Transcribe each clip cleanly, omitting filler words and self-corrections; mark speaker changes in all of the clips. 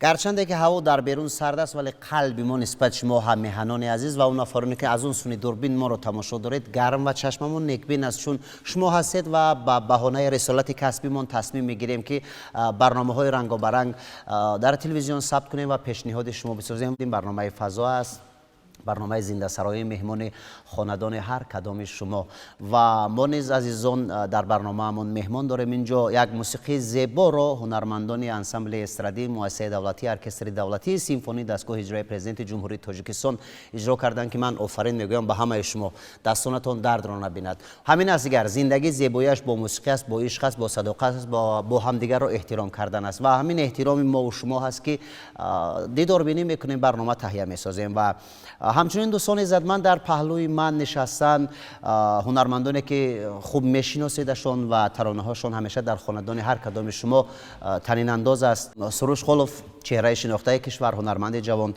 Speaker 1: Гарчанде ки ҳаво дар берун сард аст, вале қалби мо нисбат шумо ҳаммеҳанони азиз ва он нафароне ки аз он суни дурбин моро тамошо доред гарм ва чашмамон некбин аст, чун шумо ҳастед ва ба баҳонаи рисолати касбимон тасмим мегирем ки барномаҳои рангобаранг дар телевизион сабт кунем ва пешниҳоди шумо бисозем. Ин барномаи фазо аст, барномаи зиндасароии меҳмони хонадони ҳар кадоми шумо ва мо низ азизон дар барномаамон меҳмон дорем. Инҷо як мусиқии зеборо ҳунармандони ансамбли эстрадии муассисаи давлатии оркестри давлатии симфонии дастгоҳи иҷрои президенти Ҷумҳурии Тоҷикистон иҷро карданд, ки ман офарин мегӯям ба ҳамаи шумо, дастонатон дардро набинад. Ҳамин аст дигар, зиндагӣ зебояш бо мусиқӣ аст, бо ишқ аст, бо садоқат аст, бо ҳамдигарро эҳтиром кардан аст ва ҳамин эҳтироми мову шумо ҳаст ки дидорбинӣ мекунем, барнома таҳия месозем. Ва ҳамчунин дӯстони иззатманд, дар паҳлӯи ман нишастанд ҳунармандоне ки хуб мешиноседашон ва таронаҳошон ҳамеша дар хонадони ҳар кадоми шумо танинандоз аст. Суруш Холов, чеҳраи шинохтаи кишвар, ҳунарманди ҷавон,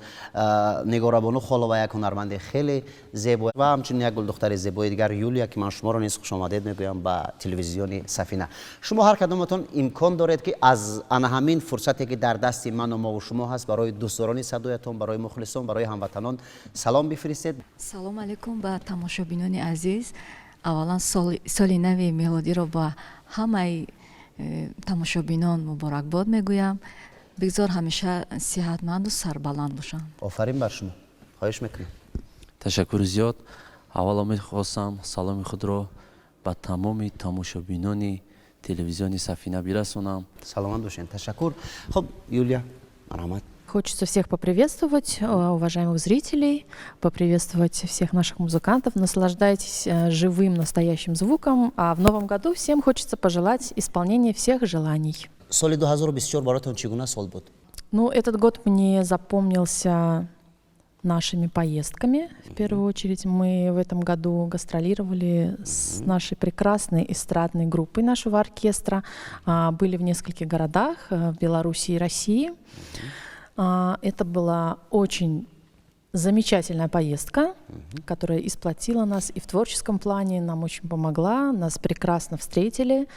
Speaker 1: Нигорабону Холова, як ҳунарманди хеле зебо ва ҳамчунин як гулдухтари зебои дигар Юлия, ки ман шуморо низ хушомадед мегӯям ба телевизиони Сафина. Шумо ҳар кадоматон имкон доред ки аз ана ҳамин фурсате ки дар дасти ману мову шумо ҳаст барои дӯстдорони садоятон, барои мухлисон, барои ҳамватанон салом бифиристед.
Speaker 2: Салом алейкум ба тамошобинони азиз. Аввалан соли нави мелодиро ба ҳамаи тамошобинон муборакбод мегӯям. Бигзор ҳамеша сиҳатманду сарбаланд бошанд.
Speaker 1: Офарин бар шумо, хоҳиш мекунам.
Speaker 3: Ташаккури зиёд. Аввало мехостам саломи худро ба тамоми тамошобинони телевизиони Сафина бирасонам.
Speaker 1: Саломат бошед, ташаккур. Хуб, Юлия, марҳамат.
Speaker 4: Хочется всех поприветствовать, уважаемых зрителей, поприветствовать всех наших музыкантов. Наслаждайтесь живым, настоящим звуком. А в новом году всем хочется пожелать исполнения всех желаний.
Speaker 1: Соли 2024 бароятон чӣ гуна сол буд?
Speaker 4: Ну, этот год мне запомнился нашими поездками. В первую очередь мы в этом году гастролировали с нашей прекрасной эстрадной группой нашего оркестра. Были в нескольких городах в Беларуси и России. Это была очень замечательная поездка, которая и сплотила нас и в творческом плане, нам очень помогла, нас прекрасно встретили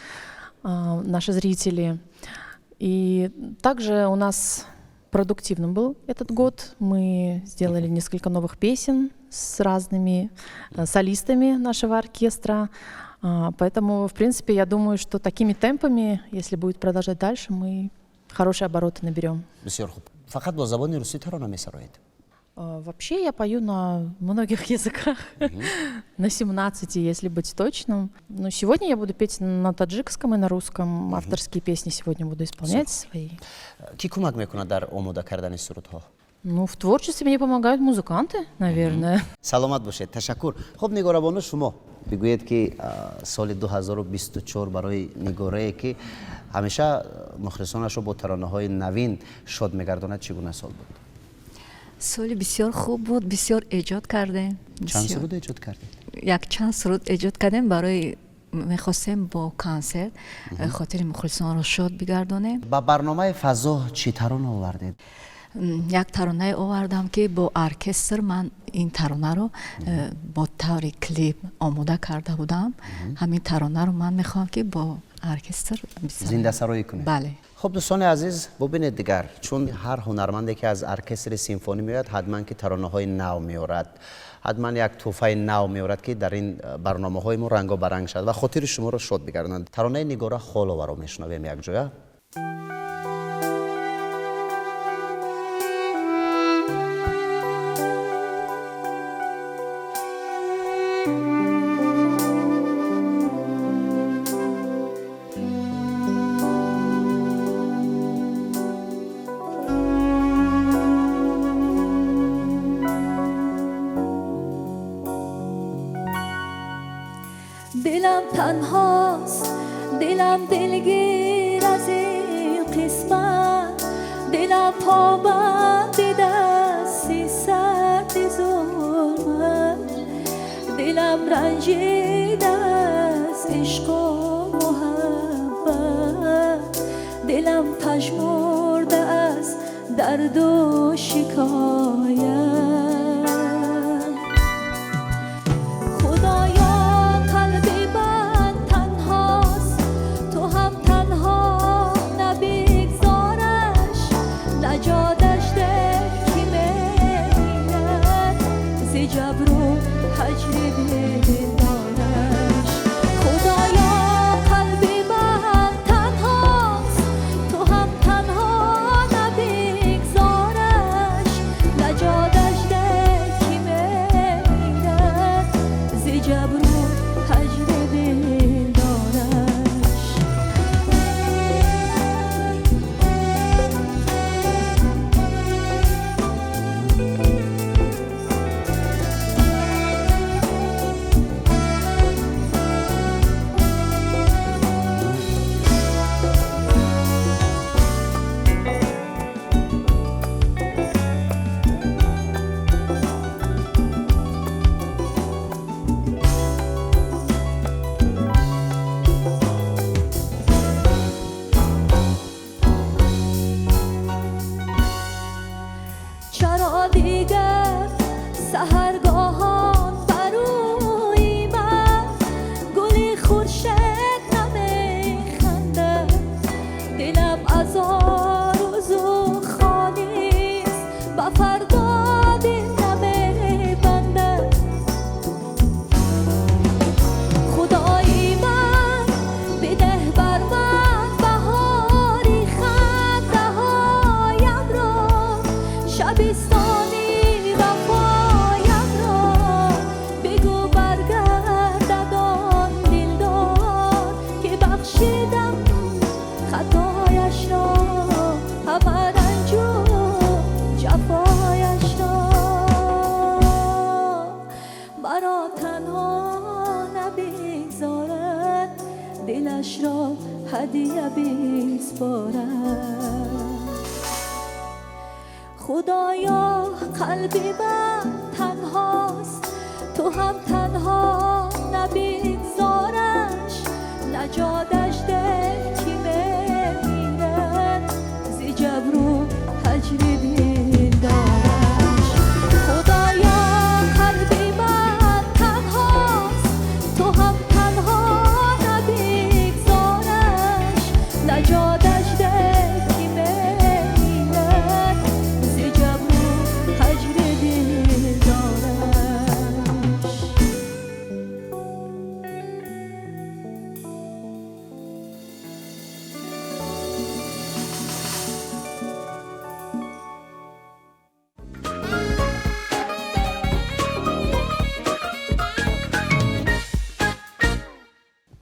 Speaker 4: наши зрители. И также у нас продуктивным был этот год. Мы сделали несколько новых песен с разными солистами нашего оркестра. Поэтому, в принципе, я думаю, что такими темпами, если будет продолжать дальше, мы хорошие обороты наберем.
Speaker 1: Бисёр хуб. Фақат бо забони русӣ тарона месароед?
Speaker 4: Вообще я пою на многих языках, на 17, если быть точным. Но сегодня я буду петь на таджикском и на русском. Авторские песни сегодня буду исполнять свои.
Speaker 1: Кӣ кӯмак мекунад дар омода кардани сурудҳо?
Speaker 4: Ну, в творчестве мне помогают музыканты, наверное.
Speaker 1: Саломат бошед, ташаккур. Хуб, Нигорабону, шумо бигӯед ки соли 2024 барои Нигорае ки ҳамеша мухлисонашро бо таронаҳои навин шод мегардонад, чӣ гуна сол буд?
Speaker 2: Соли бисёр хуб буд, бисёр эҷод кардем.
Speaker 1: Чанд суруд эҷод кардед?
Speaker 2: Якчанд суруд эҷод кардем, барои мехостем бо консерт хотири мухлисонро шод бигардонем.
Speaker 1: Ба барномаи фазо чӣ тарона овардед?
Speaker 2: Як таронае овардам, ки бо оркестр ман ин таронаро бо таври клип омода карда будам. Ҳамин таронаро ман мехоҳам, ки бо оркестр
Speaker 1: зиндасароӣ кунед.
Speaker 2: Бале.
Speaker 1: Хуб, дӯстони азиз, бубинед дигар, чун ҳар ҳунарманде ки аз оркестри симфонӣ меояд, ҳатман ки таронаҳои нав меорад, ҳатман як тӯҳфаи нав меорад, ки дар ин барномаҳои мо рангобаранг шавад ва хотири шуморо шод бигардонад. Таронаи Нигора Холоваро мешунавем якҷоя.
Speaker 2: Дилам танҳост, дилам дилгир аз ин қисмат, дилам побанди дасти сарди зулмат, дилам ранҷида аз ишқу муҳаббат, дилам пажмурда аз дарду шикоят. Худоё, қалби ман танҳост, ту ҳам танҳо набигзораш, наҷот. Аз орзу холист, ба фардо дил намебандад. Худои ман, бидеҳ бар ман баҳори хандаҳоям ро, шабистони вафоям ро. Бигӯ баргардад он дилдор, ки бахшидам хатояш ро, ҳама ранҷу ҷафояш ро. Маро танҳо набигзорад, дилашро ҳадия биспорад. Худоё, қалби ман танҳост, ту ҳам танҳо набигзораш. Наҷоташ деҳ, ки мемирад зи ҷабру ҳаҷри дилдораш. Худоё, қалби ман танҳост, ту ҳам танҳо набигзораш. Наҷоташ деҳ, ки мемирад зи ҷабру ҳаҷри дилдораш.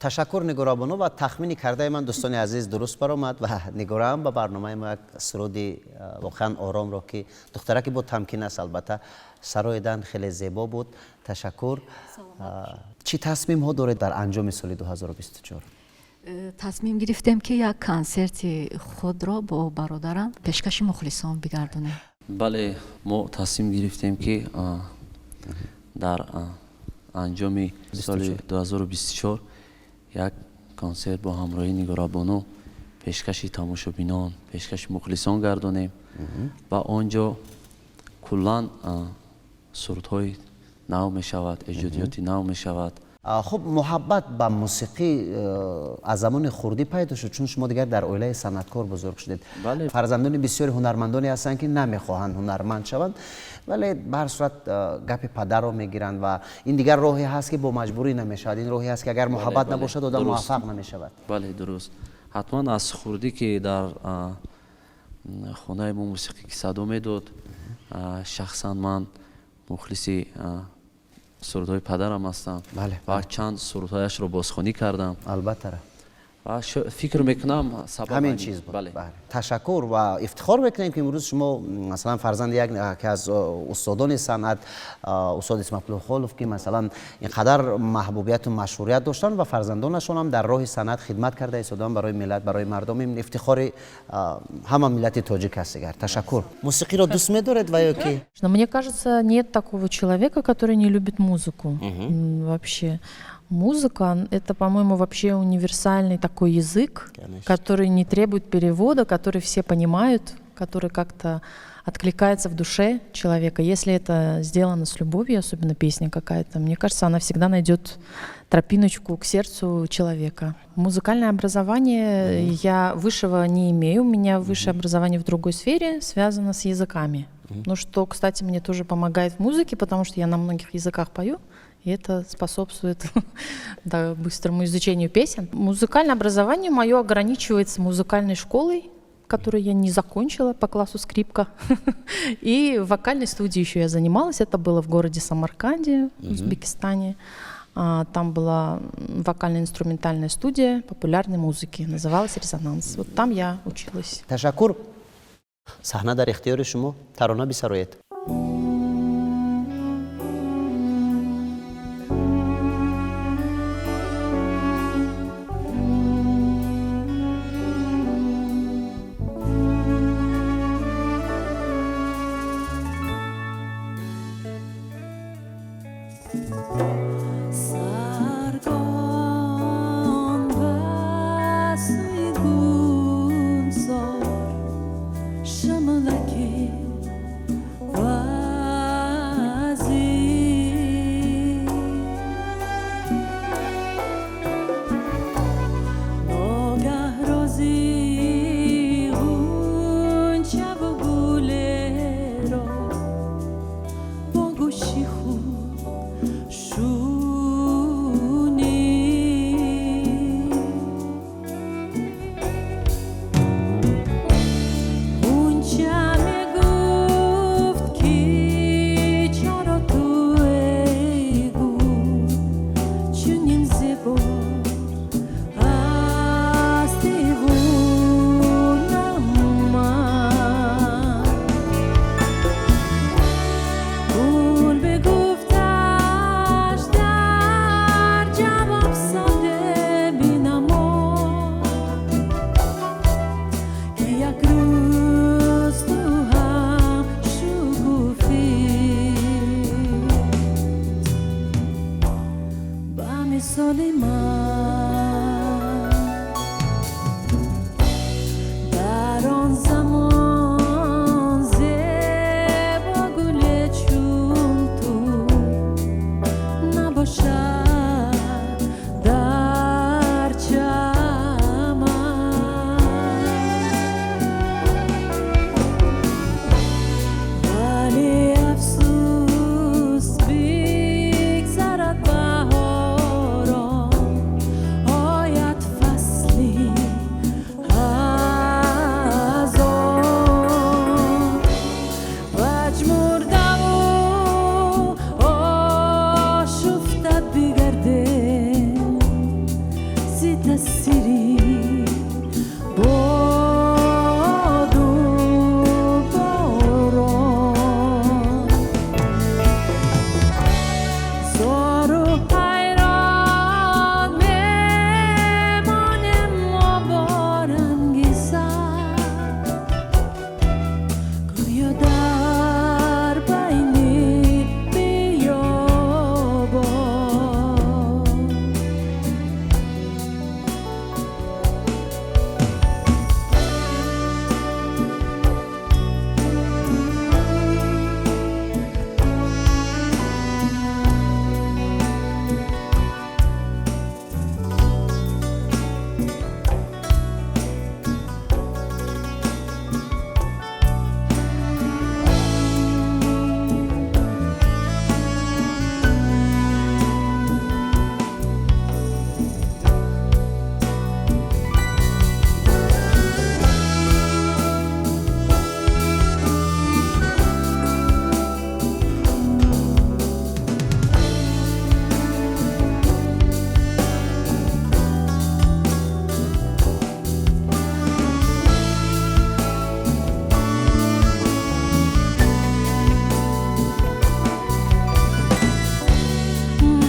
Speaker 1: Ташаккур, Нигорабону. Ва тахмини кардаи ман, дӯстони азиз, дуруст баромад ва Нигораам ба барномаи мо як суруди воқеан оромро, ки духтараке бо тамкин аст, албатта, сароидан, хеле зебо буд. Ташаккур. Чӣ тасмимҳо доред дар анҷоми соли 2024?
Speaker 2: Тасмим гирифтем, ки як консерти худро бо бародарам пешкаши мухлисон бигардонем.
Speaker 3: Бале, мо тасмим гирифтем, ки дар анҷоми соли 2024 як консерт бо ҳамроҳии Нигорабону пешкаши тамошобинон, пешкаши мухлисон гардонем ва он ҷо куллан сурудҳои нав мешавад, эҷодиёти нав мешавад.
Speaker 1: Хуб, муҳаббат ба мусиқӣ аз замони хурдӣ пайдо шуд, чун шумо дигар дар оилаи санъаткор бузург шудед.
Speaker 3: Бале.
Speaker 1: Фарзандони бисёри ҳунармандоне ҳастанд, ки намехоҳанд ҳунарманд шаванд, вале ба ҳар сурат гапи падарро мегиранд ва ин дигар роҳе ҳаст, ки бо маҷбурӣ намешавад. Ин роҳе ҳаст, ки агар муҳаббат набошад, одам муваффақ намешавад.
Speaker 3: Бале, дуруст. Ҳатман аз хурдӣ, ки дар хонаи мо мусиқӣ ки садо медод, шахсан ман мухлиси сурудҳои падарам ҳастам ва чанд сурудҳояшро бозхонӣ кардам.
Speaker 1: Албатта.
Speaker 3: Ва фикр мекунам, сабаб
Speaker 1: ҳамин чиз буд. Ташаккур ва ифтихор мекунем, ки имрӯз шумо масалан фарзанди яке аз устодони санъат, устод Исматулло Холов, ки масалан ин қадар маҳбубияту машҳурият доштанд ва фарзандонашон ҳам дар роҳи санъат хидмат карда истоданд барои миллат, барои мардум. Ин ифтихори ҳама миллати тоҷик аст дигар. Ташаккур. Мусиқиро дӯст медоред ва ё ки?
Speaker 4: Но мне кажется, нет такого человека, который не любит музыку. Вообще. Музыка — это, по-моему, вообще универсальный такой язык, который не требует перевода, который все понимают, который как-то откликается в душе человека. Если это сделано с любовью, особенно песня какая-то, мне кажется, она всегда найдет тропиночку к сердцу человека. Музыкальное образование я высшего не имею. У меня высшее образование в другой сфере, связано с языками. Ну, что, кстати, мне тоже помогает в музыке, потому что я на многих языках пою, и это способствует, да, быстрому изучению песен. Музыкальное образование мое ограничивается музыкальной школой, которую я не закончила по классу скрипка. И в вокальной студии еще я занималась. Это было в городе Самарканде, в Узбекистане. Там была вокально-инструментальная студия популярной музыки. Называлась «Резонанс». Вот там я училась.
Speaker 1: Ташаккур. Саҳна дар ихтиёри шумо, тарона бисароед.
Speaker 2: Саргон ба сӯи гулзор шамлаки ва
Speaker 5: Як рӯз ту ҳам шукуфӣ, ба мисоли ман. Дар он замон зебо гуле чун ту набошад дар чаман. Вале афсӯс, бигзарад баҳорон, ояд фасли хазон, пажмурдаву ошуфта бигардем зи тасири боду борон. Зору ҳайрон мемонем мо бо ранги сар, гӯё дар байни биёбон.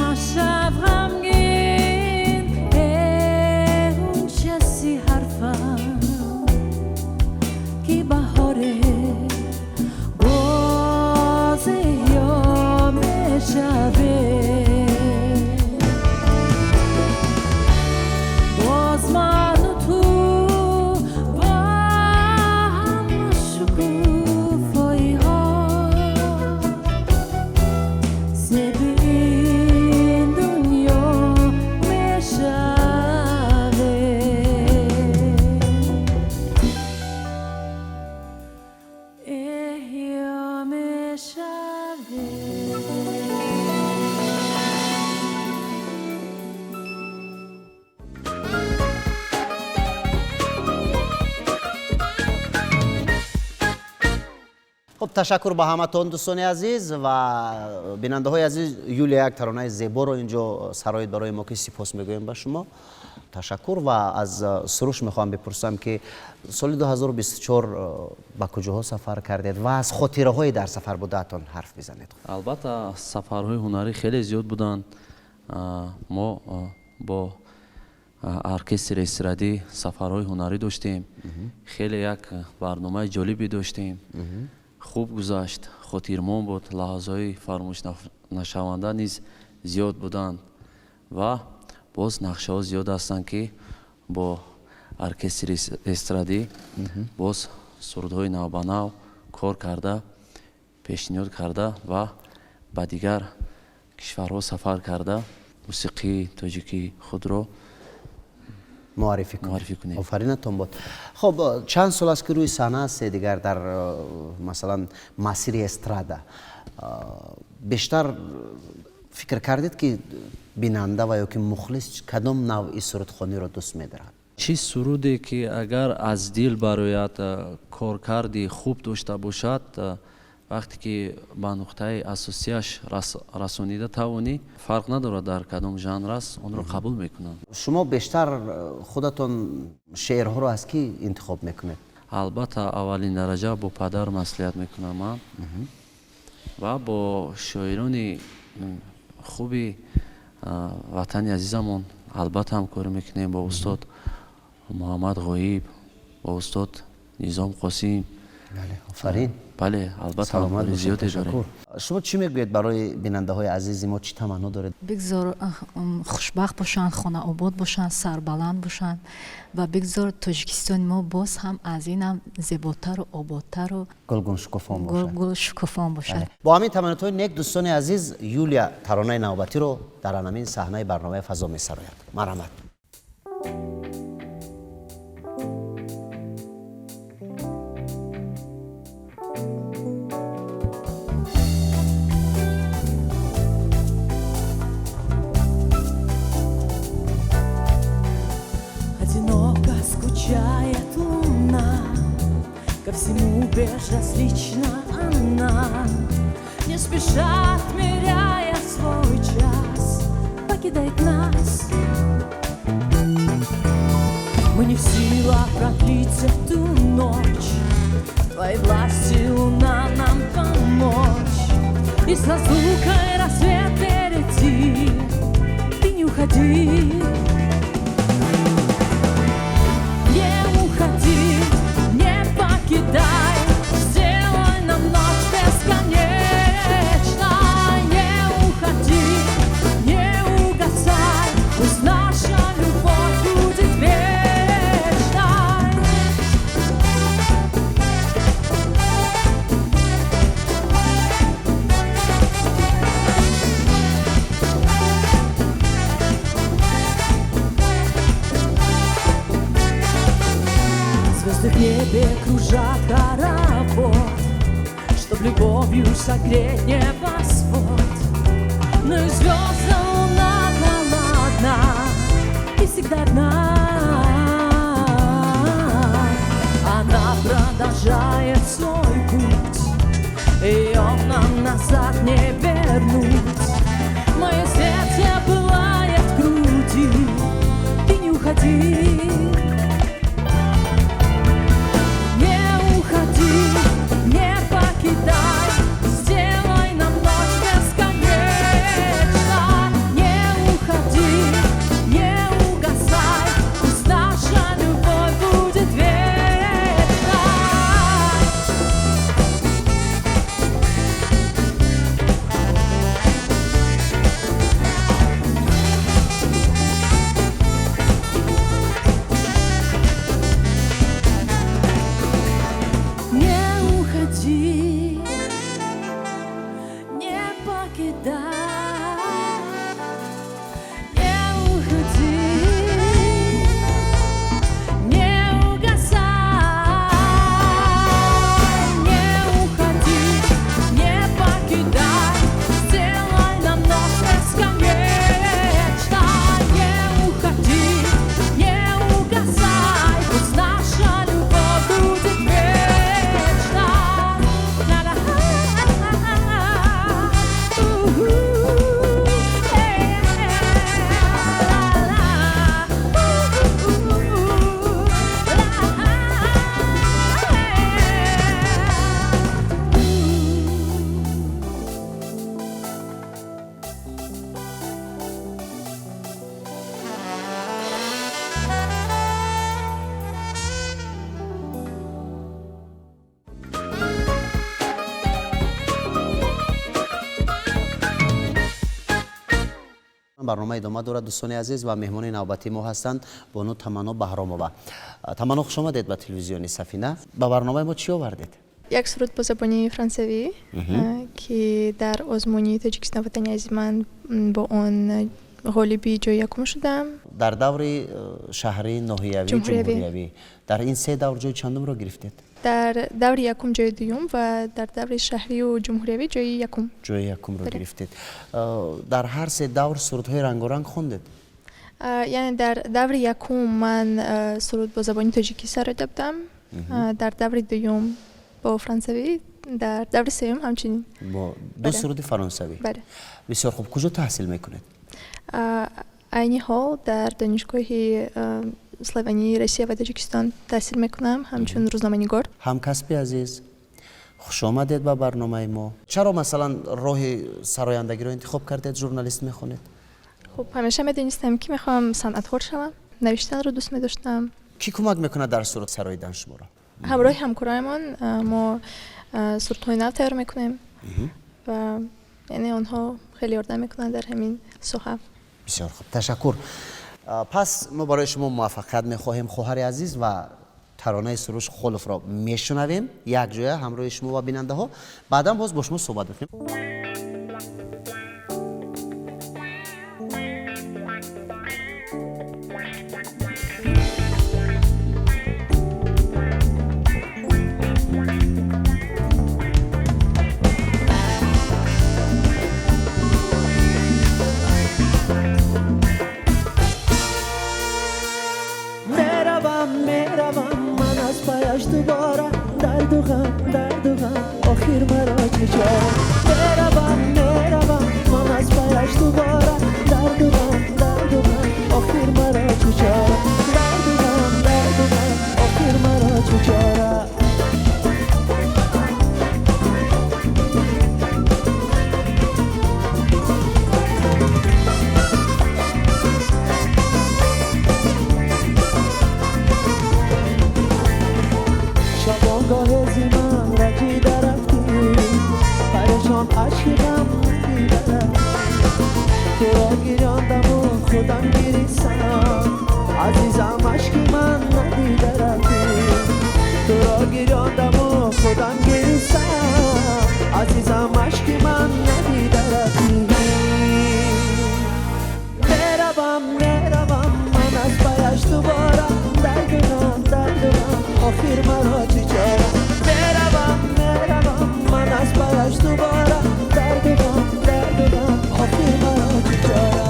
Speaker 5: Машав ғамгин, э ғунчаси ҳарфам, ки баҳоре боз эҳё мешавем. Боз ману ту бо ҳама шукуфоиҳо зеби ин дунё мешавем, эҳё мешавем.
Speaker 1: Хуб, ташаккур ба ҳаматон, дӯстони азиз ва бинандаҳои азиз. Юлия як таронаи зеборо инҷо сароид барои мо, ки сипос мегӯем ба шумо, ташаккур. Ва аз Суруш мехоҳам бипурсам, ки соли 2024 ба куҷоҳо сафар кардед ва аз хотираҳои дар сафар будаатон ҳарф бизанед.
Speaker 3: Албатта, сафарҳои ҳунарӣ хеле зиёд буданд. Мо бо оркестри эстрадӣ сафарҳои ҳунарӣ доштем, хеле як барномаи ҷолибе доштем, хуб гузашт, хотирмон буд, лаҳзаҳои фаромӯшнашаванда низ зиёд буданд ва боз нақшаҳо зиёд ҳастанд, ки бо оркестри эстрадӣ боз сурудҳои навбанав кор карда, пешниҳод карда ва ба дигар кишварҳо сафар карда, мусиқии тоҷикии худро
Speaker 1: муаррифӣ кунед.
Speaker 3: Муаррифӣ кунем.
Speaker 1: Офаринатон бод. Хуб, чанд сол аст, ки рӯи саҳна ҳастед дигар, дар масалан масири эстрада бештар фикр кардед, ки бинанда ва ё ки мухлис кадом навъи сурудхониро дӯст медорад?
Speaker 3: Чӣ суруде ки агар аз дил барояд, коркарди хуб дошта бошад, вақте ки ба нуқтаи асосияш расонида тавонӣ, фарқ надорад дар кадом жанр аст, онро қабул мекунанд.
Speaker 1: Шумо бештар худатон шеърҳоро аз кӣ интихоб мекунед?
Speaker 3: Албатта, аввалин дараҷа бо падар маслиҳат мекунам ман ва бо шоирони хуби ватани азизамон албатта ҳамкорӣ мекунем, бо устод Муҳаммад Ғоиб, бо устод Низом Қосим.
Speaker 1: Офарин.
Speaker 3: Бале, албатта, ҳамкори зиёде дорем.
Speaker 1: Шумо чӣ мегӯед барои бинандаҳои азизи мо, чӣ таманно доред?
Speaker 2: Бигзор хушбахт бошанд, хонаобод бошанд, сарбаланд бошанд ва бигзор Тоҷикистони мо боз ҳам аз инам зеботару ободтару
Speaker 1: гулгуншукуфон бошад.
Speaker 2: Гулшукуфон бошад.
Speaker 1: Бо ҳамин таманнотҳои нек, дӯстони азиз, Юлия таронаи навбатиро дар анамин саҳнаи барномаи «Фазо» месарояд. Марҳамат.
Speaker 5: Одиноко скучает луна, ко всему безразлична она, не спеша отмеряя свой час, покидает нас. Мы не в силах продлить эту ночь, твоей власти, луна, нам помочь. И с разлукой рассвет перейти, ты не уходи. Не уходи, не покидай, сделай нам ночь бесконечной. Не уходи, не угасай, пусть наша любовь будет вечной. Звезды в небе кружат хоровод, чтоб любовью согреть небосвод. Но и звезды луна голодна и всегда одна. Она продолжает свой путь, ее нам назад не вернуть. Мое сердце пылает в груди, ты не уходи. Не уходи, не покидай, сделай нам ночь бесконечной. Не уходи, не угасай, пусть наша любовь будет вечной. Не уходи, не покидай, не уходи, не угасай, не уходи, не покидай, сделай нам ночь бесконечной. Не уходи, не угасай, пусть наша любовь будет вечной. Ла-ла-ла-ла-ла-ла. У-ху. Э-ла-ла. У-ху-ху. Ла-ла.
Speaker 1: Барнома идома дорад, дӯстони азиз, ва меҳмони навбатии мо ҳастанд бону Таманно Баҳромова. Таманно, хуш омадед ба телевизиони Сафина. Ба барномаи мо чӣ овардед?
Speaker 6: Як суруд бо забони франсавӣ, ки дар озмуни Тоҷикистон Ватани азизи ман бо он ғолиби ҷои якум шудам.
Speaker 1: Дар даври шаҳрӣ, ноҳиявӣ,
Speaker 6: ҷумҳуриявӣ.
Speaker 1: Ҷумҳуриявӣ, дар ин се давр ҷои чандумро гирифтед?
Speaker 6: Дар даври якум ҷои дуюм ва дар даври шаҳрию ҷумҳуриявӣ ҷои якум.
Speaker 1: Ҷои якумро
Speaker 6: Бале.
Speaker 1: гирифтед. Дар ҳар се давр сурудҳои рангоранг хондед?
Speaker 6: Яъне дар даври якум ман суруд бо забони тоҷикӣ сароида будам, дар даври дуюм бо франсавӣ, дар даври сеюм ҳамчунин.
Speaker 1: Бо ду
Speaker 6: Бале.
Speaker 1: суруди фаронсавӣ.
Speaker 6: Бале.
Speaker 1: Бисёр хуб. Куҷо таҳсил мекунед?
Speaker 6: Айни ҳол дар Донишгоҳи славянии Россия ва Тоҷикистон таҳсил мекунам ҳамчун рӯзноманигор.
Speaker 1: Ҳамкасби азиз, хуш омадед ба барномаи мо. Чаро, масалан, роҳи сарояндагиро интихоб кардед, журналист мехонед?
Speaker 6: Хуб, ҳамеша медонистам, ки мехоҳам санъаткор шавам, навиштанро дӯст медоштам.
Speaker 1: Кӣ кӯмак мекунад дар суруд сароидан шуморо?
Speaker 6: Ҳамроҳи ҳамкороямон мо сурудҳои нав тайёр мекунем ва яъне онҳо хеле ёрдам мекунанд дар ҳамин соҳа.
Speaker 1: Бисёр хуб, ташаккур. Пас мо барои шумо муваффақият мехоҳем, хоҳари азиз, ва таронаи Суруш Холовро мешунавем якҷоя ҳамроҳи шумо ва бинандаҳо. Баъдан боз бо шумо суҳбат мекунем.
Speaker 7: Меравам, меравам ман аз паяш дубора, дарду ғам, дарду ғам, охир маро чӣ чора. Меравам, меравам ман аз паяш дубора, дарду ғам, дарду ғам, охир маро чӣ чора. Дарду ғам, дарду ғам, охир маро чӣ чора. Шабонгоҳе зи ман раҷида рафтӣ, парешон ашки ғам дида рафтӣ. Туро гирёндаму худам гиристам, азизам, ашки ман надида рафтӣ. Туро гирёндаму худам гиристам, азизам, ашки ман надида рафтӣ. Меравам, меравам ман аз паяш дубора, дарду ғам, дарду ғам, охир маро чӣ чора. Меравам, меравам ман аз паяш дубора, дарду ғам, дарду ғам, охир маро чӣ чора.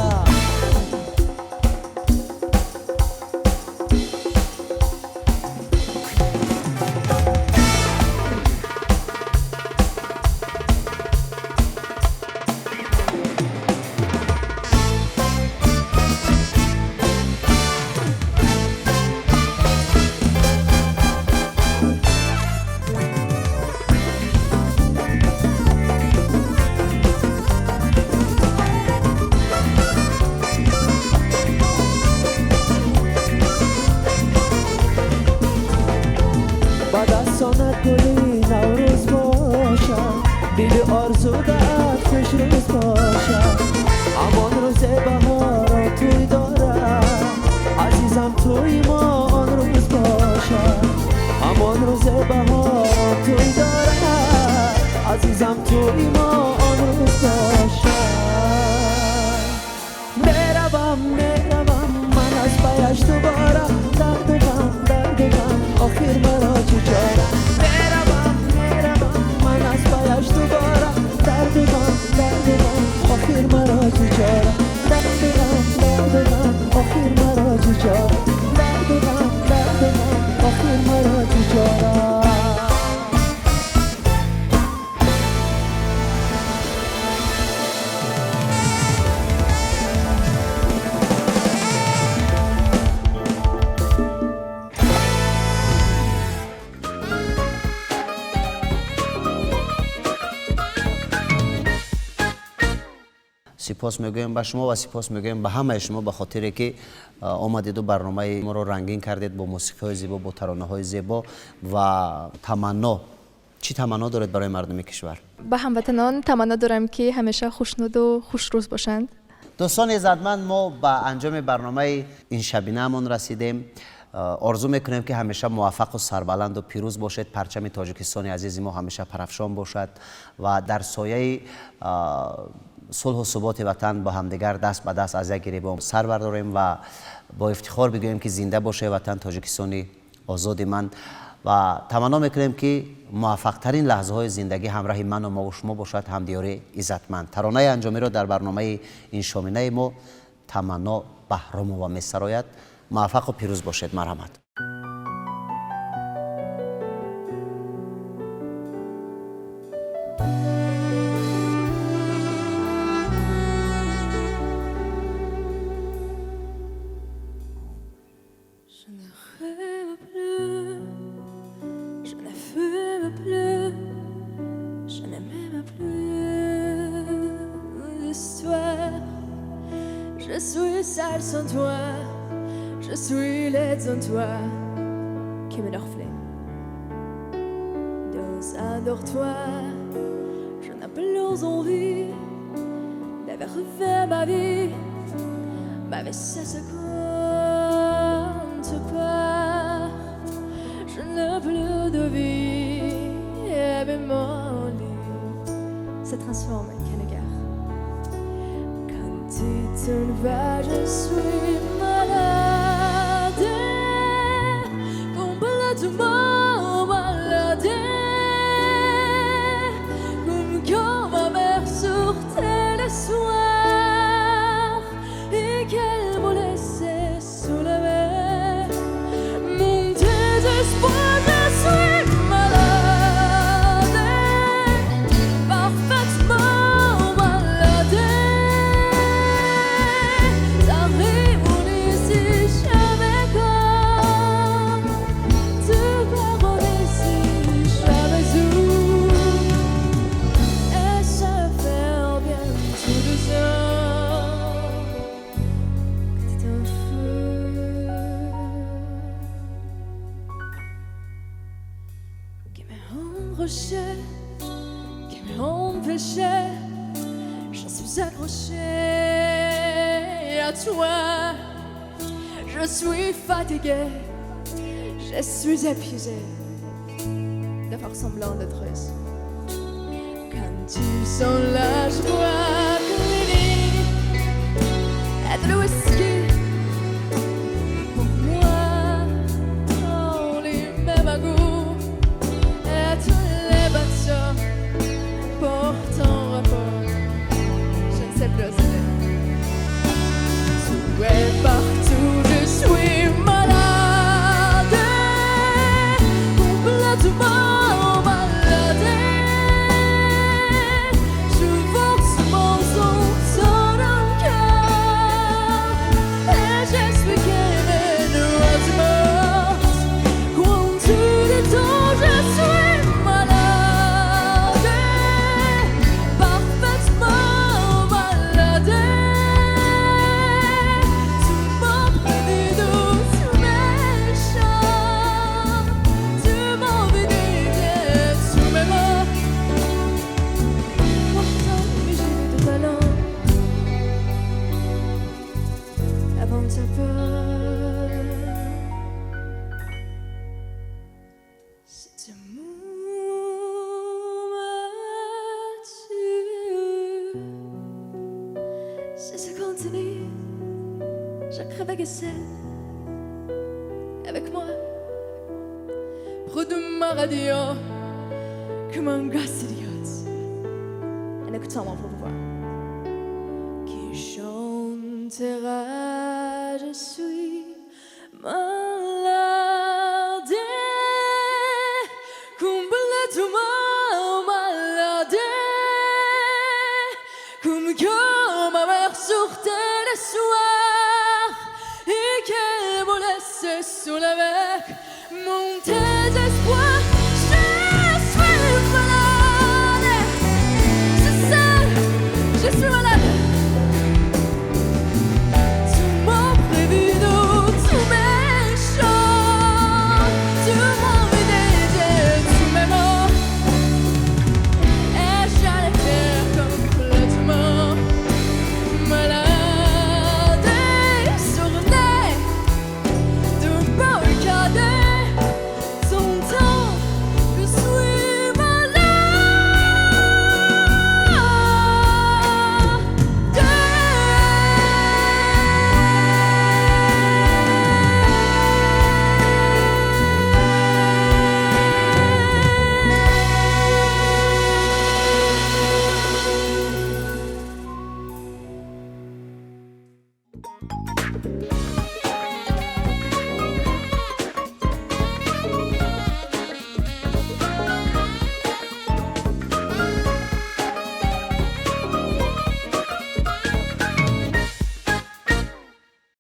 Speaker 7: Ба дастонат гули Наврӯз бошад, дили орзу даат хушрӯз бошад. Ҳамон рӯзе баҳоро тӯй дорад, азизам, тӯи мо он рӯз бошад. Ҳамон рӯзе баҳоро тӯй дорад, азизам, тӯи мо он рӯз бошад. Меравам, меравам ман аз паяш дубора, дарду ғам, дарду ғам, охир маро чӣ чора. Меравам, меравам ман аз паяш дубора, дарду ғам, дарду ғам, охир маро чӣ чора. Дарду ғам, дарду ғам, охир маро чӣ чора. Дарду ғам, дарду ғам, охир маро чӣ чора.
Speaker 1: Сипос мегӯем ба шумо ва сипос мегӯем ба ҳамаи шумо ба хотире ки омадеду барномаи моро рангин кардед бо мусиқиҳои зебо, бо таронаҳои зебо. Ва таманно, чӣ таманно доред барои мардуми кишвар?
Speaker 6: Ба ҳамватанон таманно дорам, ки ҳамеша хушнуду хушрӯз бошанд.
Speaker 1: Дӯстони иззатманд, мо ба анҷоми барномаи ин шабинаамон расидем. Орзу мекунем, ки ҳамеша муваффақу сарбаланду пирӯз бошед. Парчами Тоҷикистони азизи мо ҳамеша парафшон бошад ва дар сояи сулҳу суботи ватан бо ҳамдигар даст ба даст аз як гиребон сар бардорем ва бо ифтихор бигӯем, ки зинда бошед, ватан, Тоҷикистони озоди ман. Ва таманно мекунем, ки муваффақтарин лаҳзаҳои зиндагӣ ҳамраҳи ману мову шумо бошад, ҳамдиёри иззатманд. Таронаи анҷомиро дар барномаи ин шоминаи мо Таманно Баҳромова месарояд. Муваффақу пирӯз бошед, марҳамат.
Speaker 5: Je ne rêve plus, je ne fume plus, je n'ai même plus d'histoire. Je suis sale sans toi, je suis laide sans toi, comme un orphelin. Dans un dortoir, je n'ai plus envie d'avoir refait ma vie. Ma vie, ça se compte pas. Je n'ai plus de vie, et même mon lit se transforme en cannegar. Quand tu t'en vas, je suis malade, complètement malade. Comme quand ma mère sortait le soir et qu'elle me laissait sous la mer. Mon désespoir, je suis malade, parfaitement malade. T'arrives, on ne sait jamais quand. Tu pars, on ne sait jamais où. Et ça fait bien tout doucement que t'es un feu qui m'a embroché, qui m'a empêché. Je suis accrochée à toi. Je suis fatiguée, je suis épuisée de faire semblant d'être heureuse. Quand tu sens la joie clinique et de whisky, pour moi, on les mêmes à goût et tous les bateaux pour ton repos. Je ne sais plus où Tout est partout, je suis malade, complètement malade. Je force mon son dans le cœur et je suis qu'une oise morte. Quand tout le temps je suis malade, parfaitement malade. Tu m'as prévu de tous mes chants, tu m'as vidé de tous mes mots. Pourtant, j'ai de talent avant ta peur. Cet amour m'a tué. Si ça continue, je crève avec celle avec moi. Près de ma radio, comme un gosse idiote, en écoutant mon propre voix qui chantera. Je suis malade, complètement malade. Comme quand ma mère sortait le soir et qu'elle me laissait seule avec mon désespoir. Je suis malade, c'est ça, je suis malade. Tu m'as prévu de tous mes chants, tu m'as vidé de tous mes mots, et j'allais faire complètement malade et sourdée de barricader ton temps. Je suis malade.